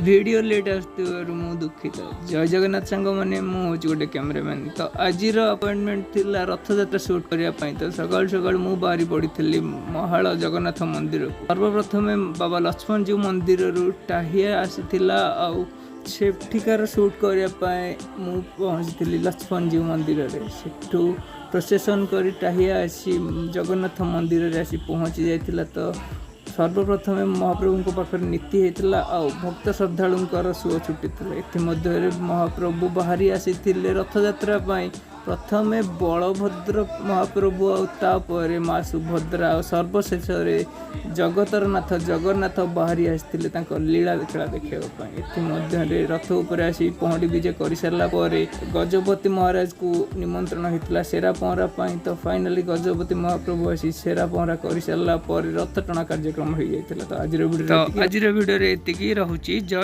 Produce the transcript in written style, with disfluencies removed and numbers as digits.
Video late ଆସୁଥିବାରୁ ମୁଁ ଦୁଃଖିତ। ଜୟ ଜଗନ୍ନାଥ ସାଙ୍ଗମାନେ, ମୁଁ ହେଉଛି ଗୋଟେ କ୍ୟାମେରାମ୍ୟାନ୍। ତ ଆଜିର ଆପଏଣ୍ଟମେଣ୍ଟ ଥିଲା ରଥଯାତ୍ରା ସୁଟ୍ କରିବା ପାଇଁ। ତ ସକାଳୁ ସକାଳୁ ମୁଁ ବାହାରି ପଡ଼ିଥିଲି ମହାଳ ଜଗନ୍ନାଥ ମନ୍ଦିରକୁ। ସର୍ବପ୍ରଥମେ ବାବା ଲକ୍ଷ୍ମଣଜୀଉ ମନ୍ଦିରରୁ ଟାହିଆ ଆସିଥିଲା ଆଉ ସେଠିକାର ସୁଟ୍ କରିବା ପାଇଁ ମୁଁ ପହଞ୍ଚିଥିଲି ଲକ୍ଷ୍ମଣଜୀଉ ମନ୍ଦିରରେ। ସେଠୁ ପ୍ରସେସନ୍ କରି ଟାହିଆ ଆସି ଜଗନ୍ନାଥ ମନ୍ଦିରରେ ଆସି ପହଞ୍ଚି ଯାଇଥିଲା। ତ ସର୍ବପ୍ରଥମେ ମହାପ୍ରଭୁଙ୍କ ପାଖରେ ନୀତି ହେଇଥିଲା ଆଉ ଭକ୍ତ ଶ୍ରଦ୍ଧାଳୁଙ୍କର ସୁଅ ଛୁଟିଥିଲା। ଏଥିମଧ୍ୟରେ ମହାପ୍ରଭୁ ବାହାରି ଆସିଥିଲେ ରଥଯାତ୍ରା ପାଇଁ। ପ୍ରଥମେ ବଳଭଦ୍ର ମହାପ୍ରଭୁ ଆଉ ତାପରେ ମା ସୁଭଦ୍ରା ଆଉ ସର୍ବଶେଷରେ ଜଗତର ନାଥ ଜଗନ୍ନାଥ ବାହାରି ଆସିଥିଲେ ତାଙ୍କ ଲୀଳା ଖେଳା ଦେଖିବା ପାଇଁ। ଏଥିମଧ୍ୟରେ ରଥ ଉପରେ ଆସି ପହଣ୍ଡି ବିଜେ କରିସାରିଲା ପରେ ଗଜପତି ମହାରାଜକୁ ନିମନ୍ତ୍ରଣ ହେଇଥିଲା ସେରା ପହଁରା ପାଇଁ। ତ ଫାଇନାଲି ଗଜପତି ମହାପ୍ରଭୁ ଆସି ସେରା ପହଁରା କରିସାରିଲା ପରେ ରଥ ଟଣା କାର୍ଯ୍ୟକ୍ରମ ହେଇଯାଇଥିଲା। ତ ଆଜିର ଭିଡ଼ିଓ ଏତିକି ରହୁଛି। ଜୟ